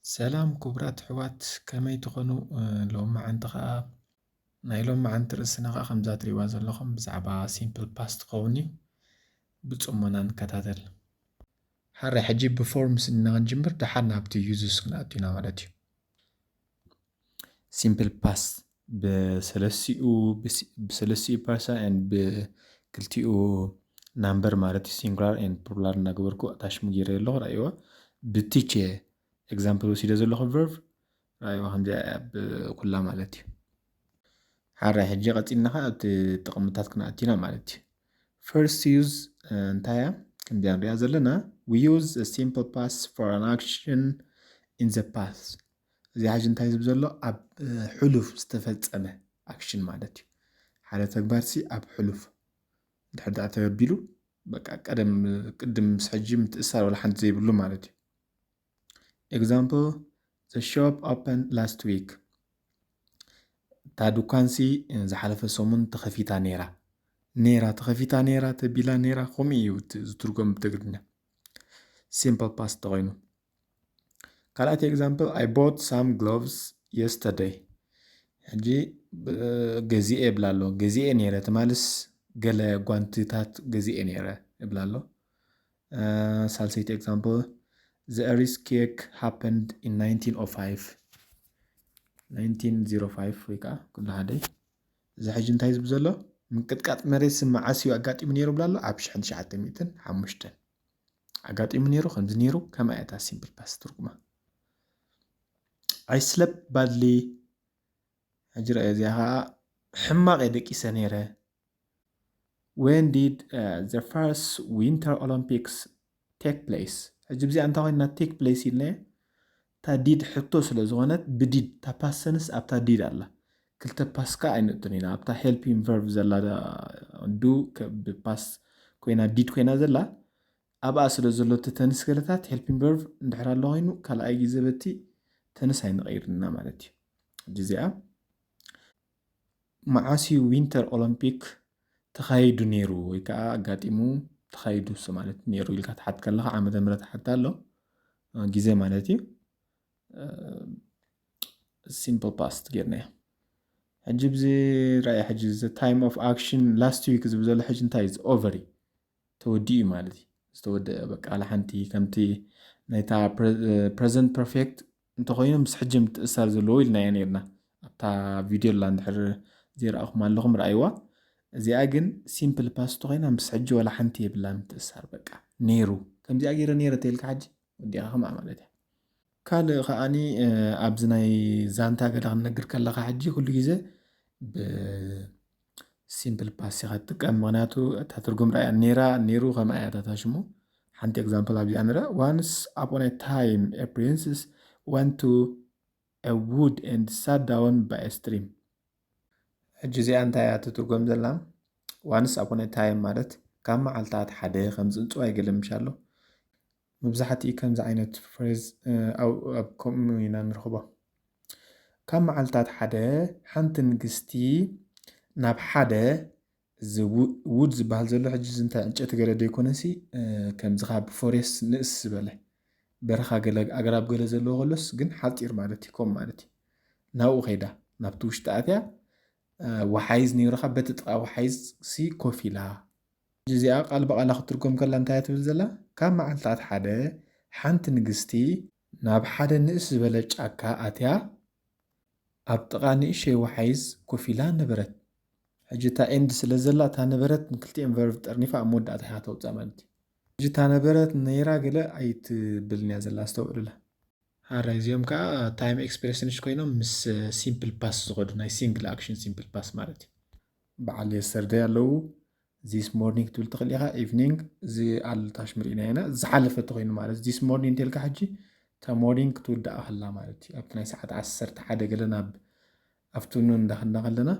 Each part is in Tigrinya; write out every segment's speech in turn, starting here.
ሰላም ክቡራት ኣሕዋት፣ ከመይ ትኾኑ? ሎሚ መዓንቲ ኸኣ፣ ናይ ሎሚ መዓንቲ ርእስና ኸኣ ከምዛ ትርእይዋ ዘለኹም ብዛዕባ ሲምፕል ፓስት ክኸውን እዩ። ብጽሞና ንከታተል። ሓራይ ሕጂ ብፎርምስ ኢና ክንጅምር፣ ደሓር ናብቲ ዩዝስ ክንኣቱ ኢና ማለት እዩ። ሲምፕል ፓስት ብሰለስቲኡ፣ ብሰለስቲኡ ፐርሰን ኤንድ ብክልቲኡ ናምበር ማለት እዩ፣ ሲንጉላር ኤንድ ፕሉራል እናገበርኩ ኣታሽሙ ገይረ ኣለኹ። ራእይዋ ብቲቼ ኤግዛምፕል ወሲደ ዘለኹ ቨርብ ራእይዋ ከምዚኣ እያ ብኩላ ማለት እዩ። ሓራይ ሕጂ ቀጺልና ኸዓ ኣብቲ ጥቕምታት ክንኣቲና ማለት እዩ። ፈርስት ዩዝ እንታይ እያ? ከምዚኣ ንሪኣ ዘለና we use a simple past for an action in the past። እዚ ሕጂ እንታይ ዝብ ዘሎ ኣብ ሕሉፍ ዝተፈጸመ ኣክሽን ማለት እዩ። ሓደ ተግባር ሲ ኣብ ሕሉፍ እንድሕር ደኣ ተገቢሉ በቃ ቀደም ቅድም ምስ ሕጂ ምትእሳር ወላ ሓንቲ ዘይብሉ ማለት እዩ። Example, the shop opened last week። እታ ድኳንሲ ዝሓለፈ ሰሙን ተኸፊታ ነይራ። ነይራ ተኸፊታ ነይራ ተቢላ ነይራ ከምኡ እዩ ዝትርጎም ብትግርኛ። ሲምፕል ፓስት ተኾይኑ ካልኣይቲ example, I bought some gloves yesterday። ሕጂ ገዚኤ እብላ ኣሎ። ገዚኤ ነይረ ትማልስ ገለ ጓንትታት ገዚኤ ነይረ እብላ ኣሎ። ሳልሰይቲ example, the Earth quake happened in nineteen oh five። nineteen oh five ወይ ከዓ ኩሉ ሓደ። እዚ ሕጂ እንታይ ዝብ ዘሎ? ምንቅጥቃጥ መሬት ሲ መዓስ እዩ ኣጋጢሙ ነይሩ ብላ ኣሎ? ኣብ ሽሕን ትሽዓተ ሚእትን ሓሙሽተን ኣጋጢሙ ነይሩ። ከምዚ ነይሩ ከመይ እያ እታ ሲምፕል ፓስት ትርጉማ? I slept badly። ሕጂ ርኣዮ፣ እዚኣ ኸዓ ሕማቕ እየ ደቂሰ ነይረ። When did the first Winter Olympics take place? ሕጂ ብዚኣ እንታይ ኮይና ቴክ ፕሌስ ኢልና እታ ዲድ ሕቶ ስለ ዝኾነት ብዲድ እታ ፓስት ተንስ ኣብታ ዲድ ኣላ። ክልተ ፓስት ከዓ ኣይንእቱን ኢና። ኣብታ ሄልፒንግ ቨርብ ዘላ ዱ ብፓስት ኮይና ዲድ ኮይና ዘላ ኣብኣ ስለ ዘሎ እቲ ተንስ ገለታት ሄልፒንግ ቨርብ እንድሕር ኣሎ ኮይኑ ካልኣይ ግዜ በቲ ተንስ ኣይንቐይርና ማለት እዩ። ሕጂ እዚኣ መዓስ እዩ ዊንተር ኦሎምፒክ ተኻይዱ ነይሩ ወይ ከዓ ኣጋጢሙ ተኻይዱ ስ ማለት ነይሩ ኢልካ ትሓት ከለኻ ዓመተ ምህረት ሓታ ኣሎ ግዜ ማለት እዩ። ሲምፕል ፓስት ጌርና ሕጂ ብዚ ራእይ ሕጂ time of action last week ዝብል ዘሎ ሕጂ እንታይ እዩ? ኦቨር እዩ ተወዲኡ ማለት እዩ። ዝተወደአ በቃ ኣላ ሓንቲ ከምቲ ናይታ ፕረዘንት ፐርፌክት እንተኾይኑ ምስ ሕጂ ምትእሳር ዘለዎ ኢልናዮ ነርና ኣብታ ቪድዮ ላ እንድሕር ዘይረኣኹም ኣለኹም ረኣይዋ። እዚኣ ግን ሲምፕል ፓስት ኮይና ምስ ሕጂ ወላ ሓንቲ የብላ ምትእሳር በቃ ነይሩ ከምዚኣ ገይረ ነይረ ተልካ ሕጂ ወዲኣ ከማ ማለት እያ። ካልእ ከዓኒ ኣብዚ ናይ ዛንታ ገለ ክንነግር ከለካ ሕጂ ኩሉ ግዜ ብሲምፕል ፓስት ኢኻ ትጥቀም። ምክንያቱ እታ ትርጉም ራእያ ነይራ ነይሩ ከምኣ እያ ታታ ሽሙ። ሓንቲ ኤግዛምፕል ኣብዚኣ ንረ once upon a time a princess went to a wood and sat down by a stream። ሕጂ እዚኣ እንታይ እያ ትትርጎም ዘላ? Once upon a time ማለት ካብ መዓልታት ሓደ ከም ዝንፅዋይ ገለ ምሽ ኣሎ። መብዛሕትኡ ከምዚ ዓይነት ፍሬዝ ኣብ ከምኡ ኢና ንረኽቦ። ካብ መዓልታት ሓደ ሓንቲ ንግስቲ ናብ ሓደ እዚ ውድ ዝበሃል ዘሎ ሕጂ እንታይ ዕንጨቲ ገለ ዘይኮነሲ ከምዚ ካብ ፎሬስት ንእስ ዝበለ በረኻ ገለ ኣግራብ ገለ ዘለዎ ከሎስ ግን ሓፂር ማለት እዩ ከም ማለት እዩ ናብኡ ከይዳ ናብቲ ውሽጢ ኣትያ ወሓይዝ ነይሩኻ በቲ ጥቓ ወሓይዝ ሲ ኮፍ ኢላ እዚኣ ቃል ብቓላ ክትትርጎም ከላ እንታይ ትብል ዘላ ካብ መዓልታት ሓደ ሓንቲ ንግስቲ ናብ ሓደ ንእስ ዝበለ ጫካ ኣትያ ኣብ ጥቓ ንእሸይ ወሓይዝ ኮፍ ኢላ ነበረት። ሕጂ እታ ኤንድ ስለ ዘላ እታ ነበረት ንክልቲኤን ቨርብ ጠርኒፋ ኣብ መወዳእታ ኢኻ ተውፅኣ ማለት እዩ። ሕጂ እታ ነበረት ነይራ ገለ ኣይትብልን እያ ዘላ ኣስተውዕሉላ። ሓራይ እዚኦም ከዓ ታይም ኤክስፕሬሽንስ ኮይኖም ምስ ሲምፕል ፓስት ዝኸዱ ናይ ሲንግል ኣክሽን ሲምፕል ፓስት ማለት እዩ። በዓል የስተርደይ ኣለዉ። This morning ክትብል ትኽእል ኢኻ። ኢቭኒንግ እዚ ኣልታሽ ምርኢና ኢና። ዝሓለፈ ተኮይኑ ማለት this morning እንተልካ ሕጂ እታ ሞርኒንግ ክትውዳእ ከላ ማለት እዩ። ኣብቲ ናይ ሰዓት ዓሰርተ ሓደ ገለ ናብ ኣፍትርኑን እንዳኸድና ከለና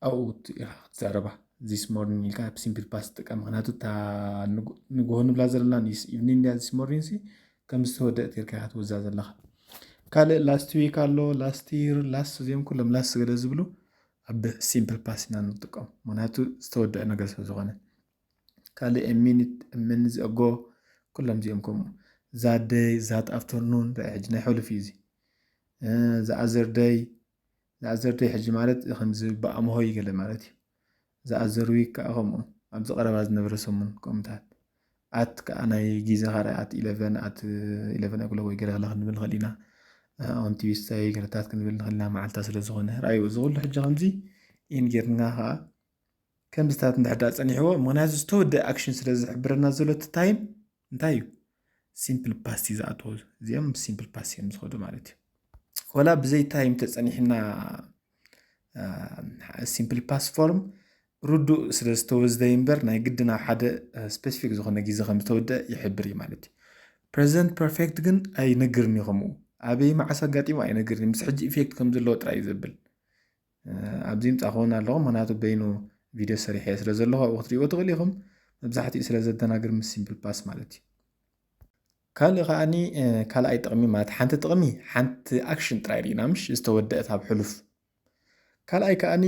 ኣብኡ ኢኻ ክትዛረባ። This morning ኢልካ ኣብ ሲምፕል ፓስት ትጥቀም። ምክንያቱ እታ ንግሆ ንብላ ዘለና this evening እያ this morning ሲ ከም ዝተወደእት ጌርካ ኢኻ ትውዛ ዘለኻ። ካልእ ላስት ዊክ ኣሎ፣ ላስት ይር፣ ላስት እዚኦም ኩሎም ላስት ገለ ዝብሉ ኣብ ሲምፕል ፓስት ኢና ንጥቀም። ምክንያቱ ዝተወደአ ነገር ስለ ዝኾነ። ካልእ ሚኒት፣ ሚኒት ኣጎ ኩሎም እዚኦም ከምኡ። That day, that afternoon፣ ሕጂ ናይ ሕሉፍ እዩ እዚ። The other day፣ the other day ሕጂ ማለት ከምዚ ብኣምሆይ ገለ ማለት እዩ። The other week ከዓ ከምኡ፣ ኣብዚ ቀረባ ዝነበረ ሰሙን ከምኡታት። At ከዓ ናይ ግዜ ካልኣይ፣ at eleven፣ at eleven o'clock ወይ ገለ ገለ ክንብል ንኽእል ኢና። On Tuesday ገለታት ክንብል ንኽእል ኢና፣ መዓልታ ስለ ዝኾነ። ራእዩ እዚ ኩሉ ሕጂ ከምዚ in ጌርና ከዓ ከምዚታት እንድሕር ዳኣ ጸኒሕዎ፣ ምኽንያቱ ዝተወደአ ኣክሽን ስለ ዝሕብረና ዘሎ እቲ ታይም እንታይ እዩ? ሲምፕል ፓስት እዩ ዝኣትዎ። እዚኦም ሲምፕል ፓስት እዮም ዝኸዱ ማለት እዩ። ወላ ብዘይ ታይም ተጸኒሕና፣ ሲምፕል ፓስት ፎርም ርዱእ ስለ ዝተወዝደ እምበር ናይ ግድን ኣብ ሓደ ስፔሲፊክ ዝኾነ ግዜ ከም ዝተወደአ ይሕብር እዩ ማለት እዩ። ፕሬዘንት ፐርፌክት ግን ኣይነግርን እዩ ከምኡ። ኣበይ መዓስ ኣጋጢሙ ኣይነግርን እዩ። ምስ ሕጂ ኢፌክት ከም ዘለዎ ጥራይ እዩ ዘብል። ኣብዚ ምጻ ክኸውን ኣለኹም፣ ምኽንያቱ በይኑ ቪድዮ ሰሪሐ ስለ ዘለኹ ኣብኡ ክትሪእዎ ትኽእሉ ኢኹም። መብዛሕትኡ ስለ ዘደናግር ምስ ሲምፕል ፓስት ማለት እዩ። ካልእ ከኣኒ ካልኣይ ጥቕሚ ማለት ሓንቲ ጥቕሚ ሓንቲ ኣክሽን ጥራይ ርኢና ምሽ ዝተወደአት ኣብ ሕሉፍ። ካልኣይ ከኣኒ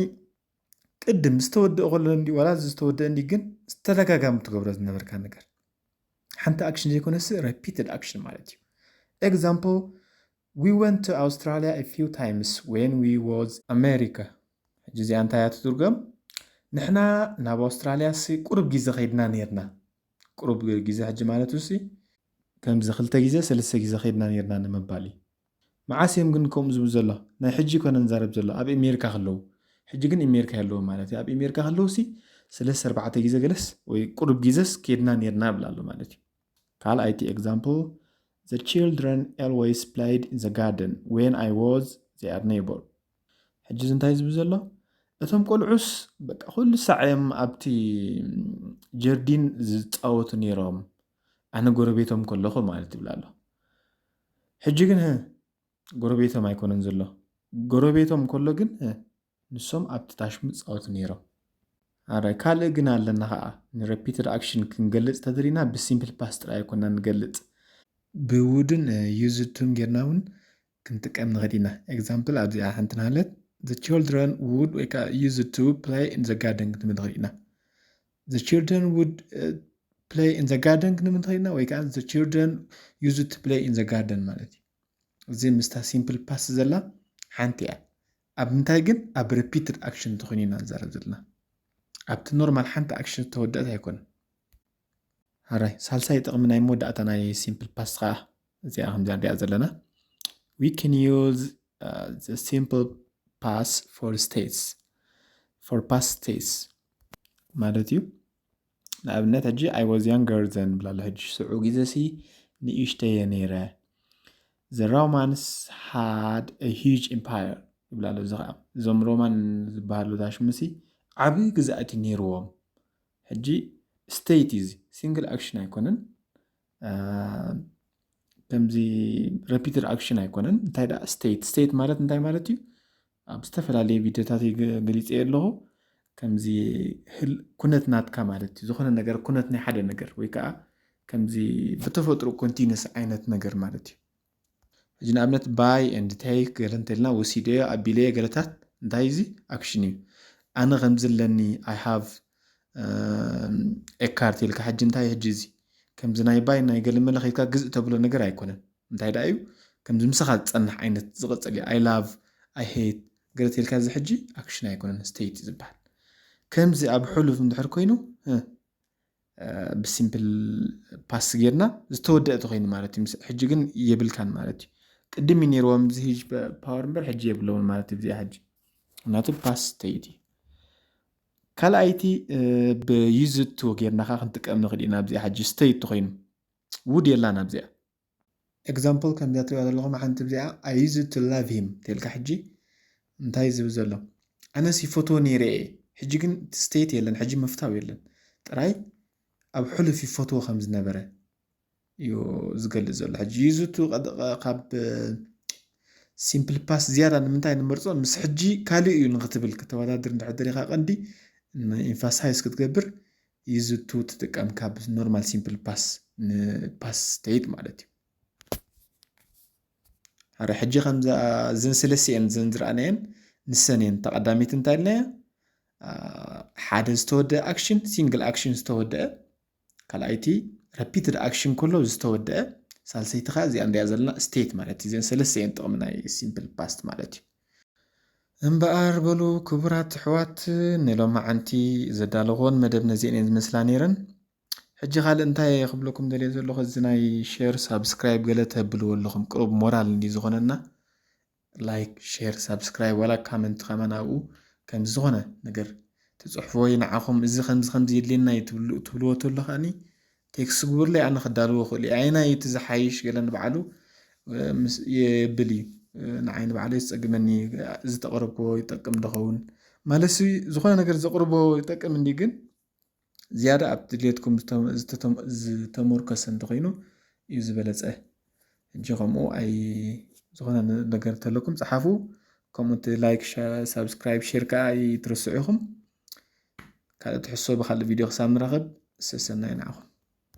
ቅድም ዝተወደአ ከሎ እንዲ ዋላ ዝተወደአ እንዲ ግን ዝተደጋጋሚ ትገብሮ ዝነበርካ ነገር ሓንቲ ኣክሽን ዘይኮነስ ሪፒትድ ኣክሽን ማለት እዩ። Example, we went to Australia a few times when we was America. ሕጂ እዚኣ እንታይ እያ ትትርጎም? ንሕና ናብ ኣውስትራልያ ሲ ቁሩብ ግዜ ከይድና ነርና። ቁሩብ ግዜ ሕጂ ማለት ሲ ከምዚ ክልተ ግዜ ሰለስተ ግዜ ከይድና ነርና ንምባል እዩ። መዓስ እዮም ግን ከምኡ ዝብሉ ዘሎ? ናይ ሕጂ ኮነ ንዛረብ ዘሎ ኣብ ኣሜሪካ ከለዉ። ሕጂ ግን ኣሜሪካ የለዉ ማለት እዩ። ኣብ ኣሜሪካ ከለዉ ሲ ሰለስተ ኣርባዕተ ግዜ ገለስ ወይ ቁሩብ ግዜስ ከይድና ነርና ይብል ኣሎ ማለት እዩ። ካልኣይቲ example, the children always played in the garden when I was their neighbor. ሕጂ እዚ እንታይ ዝብል ዘሎ? እቶም ቆልዑስ በቃ ኩሉ ሳዕ እዮም ኣብቲ ጀርዲን ዝጻወቱ ነይሮም፣ ኣነ ጎረቤቶም ከለኹ ማለት ይብል ኣሎ። ሕጂ ግን ጎረቤቶም ኣይኮነን ዘሎ። ጎረቤቶም ከሎ ግን ንሶም ኣብቲ ታሽሙ ዝጻወቱ ነይሮም። ኣረ ካልእ ግን ኣለና ከዓ፣ ንሪፒትድ ኣክሽን ክንገልጽ ተደሊና ብሲምፕል ፓስት ጥራይ ኣይኮና ንገልጽ፣ ብውድን ዩዝድቱን ጌርና እውን ክንጥቀም ንኽእል ኢና። ኤግዛምፕል ኣብዚኣ ሓንቲ ናለት፣ the children would ወይ ከዓ used to play in the garden ክንብል ንኽእል ኢና። The children would play in the garden ክንብል ንኽእል ኢና፣ ወይ ከዓ the children used to play in the garden ማለት እዩ። እዚ ምስታ ሲምፕል ፓስት ዘላ ሓንቲ እያ። ኣብ ምንታይ ግን? ኣብ ሪፒትድ ኣክሽን እንተኾይኑ ኢና ንዛረብ ዘለና። ኣብቲ ኖርማል ሓንቲ ኣክሽን ዝተወደአት ኣይኮነን። ሃራይ ሳልሳይ ጥቕሚ ናይ መወዳእታ ናይ ሲምፕል ፓስት ከዓ እዚኣ ከምዚኣ ንሪኣ ዘለና፣ we can use the simple past for states, for past states ማለት እዩ። ንኣብነት ሕጂ I was younger than ብላለ ሕጂ ስዑ ግዜ ሲ ንእሽተየ ነይረ። The Romans had a huge empire ይብላሉ። እዚ ከዓ እዞም ሮማን ዝበሃሉ ዳሽምሲ ዓብዪ ግዛእቲ ነይርዎም። ሕጂ ስቴት እዚ ሲንግል ኣክሽን ኣይኮነን፣ ከምዚ ሪፒትድ ኣክሽን ኣይኮነን። እንታይ ደኣ ስቴት፣ ስቴት ማለት እንታይ ማለት እዩ? ኣብ ዝተፈላለየ ቪድዮታት ገሊፀ ኣለኹ። ከምዚ ኩነት ናትካ ማለት እዩ። ዝኾነ ነገር ኩነት ናይ ሓደ ነገር ወይ ከዓ ከምዚ ብተፈጥሮ ኮንቲነስ ዓይነት ነገር ማለት እዩ። ሕጂ ንኣብነት ባይ ኤንድ ቴክ ገለ እንተልና ወሲደዮ ኣቢለዮ ገለታት እንታይ እዚ ኣክሽን እዩ። ኣነ ከምዚ ኣለኒ፣ I have a car ተልካ ሕጂ እንታይ ሕጂ እዚ ከምዚ ናይ ባይ ናይ ገለ መለኸትካ ግዝእ ተብሎ ነገር ኣይኮነን። እንታይ ደኣ እዩ ከምዚ ምሳኻ ዝጸንሕ ዓይነት ዝቕጽል እዩ። I love፣ I hate ገለ ተልካ እዚ ሕጂ ኣክሽን ኣይኮነን፣ ስቴት እዩ ዝበሃል። ከምዚ ኣብ ሕሉፍ እንድሕር ኮይኑ ብሲምፕል ፓስት ጌርና ዝተወደአ ተኾይኑ ማለት እዩ። ሕጂ ግን የብልካን ማለት እዩ። ቅድም እዩ ነይርዎም እዚ ሂጅ ፓወር እምበር ሕጂ የብለውን ማለት እዩ። እዚኣ ሕጂ ምክንያቱ ፓስት ስቴት እዩ። ካልኣይቲ ብዩዝድ ቱ ጌርና ከዓ ክንጥቀም ንኽእል ኢና። ኣብዚኣ ሕጂ ስቴት ተኾይኑ ውድ የላን ኣብዚኣ። ኤግዛምፕል ከምዚኣ ትሪእዋ ዘለኹም ሓንቲ ብዚኣ I used to love him ተልካ ሕጂ እንታይ ዝብል ዘሎ? ኣነስ ይፈትዎ ነይረ እየ። ሕጂ ግን ስቴት የለን፣ ሕጂ ምፍታው የለን። ጥራይ ኣብ ሕሉፍ ይፈትዎ ከም ዝነበረ እዩ ዝገልጽ ዘሎ። ሕጂ ዩዝድ ቱ ካብ ሲምፕል ፓስት ዝያዳ ንምንታይ ንመርጾ? ምስ ሕጂ ካልእ እዩ ንክትብል ከተወዳድር እንድሕር ደሊኻ ቀንዲ ንኤምፋሳይዝ ክትገብር ዩዝድ ቱ ትጥቀም ካብ ኖርማል ሲምፕል ፓስት ንፓስት ስቴት ማለት እዩ። ኣረ ሕጂ ከምዛ እዘን ሰለስቲኤን እዘን ዝረኣናየን ንሰን እየን። ተቐዳሚት እንታይ ኢልናያ? ሓደ ዝተወደአ ኣክሽን፣ ሲንግል ኣክሽን ዝተወደአ፣ ካልኣይቲ ረፒትድ ኣክሽን ከሎ ዝተወደአ፣ ሳልሰይቲ ከዓ እዚኣ እንዲያ ዘለና state ማለት እዩ። እዘን ሰለስተ እየን ጥቕሚ ናይ simple past ማለት እዩ። እምበኣር በሉ ክቡራት ኣሕዋት፣ ንሎማዓንቲ ዘዳለኽዎን መደብ ነዚአን እየን ዝመስላ ነይረን። ሕጂ ካልእ እንታይ ክብለኩም ደልየ ዘለኹ፣ እዚ ናይ share subscribe ገለ ተብልዎ ኣለኹም፣ ቅሩብ ሞራል እንዲ ዝኾነና፣ like share subscribe ዋላ comment ከማን ኣብኡ ከምዚ ዝኾነ ነገር ትፅሕፍዎ እዩ ንዓኹም፣ እዚ ከምዚ ከምዚ የድልየና እዩ ትብሉ- ትብልዎ ተሎ ከዓኒ text ግቡርለይ፣ ኣነ ክዳልዎ ክእል እየ። ኣየናይ እቲ ዝሓይሽ ገለ ንባዕሉ እ፣ ምስ- የብል እዩ። እ፣ ንዓይ ንባዕለይ ዝፀግመኒ፣ እዚ ተቕረብክዎ ይጠቅም ዶ ኸውን ማለት ሲ፣ ዝኾነ ነገር ዘቕርቦ ይጠቅም እንዲ፣ ግን ዝያዳ ኣብ ድሌትኩም ዝተ- ዝተተ- ዝተመርኮሰ እንተኾይኑ እዩ ዝበለፀ። ሕጂ ከምኡ ኣይ ዝኾነ ነ- ነገር እንተለኩም ፀሓፉ። ከምኡ እቲ like፣ subscribe፣ share ከዓ ኣይትርስዑ ኢኹም። ካልእ ትሕዝቶ ብካልእ ቪድዮ ክሳብ ንራኸብ፣ ሰሰናዩ ንዓኹም።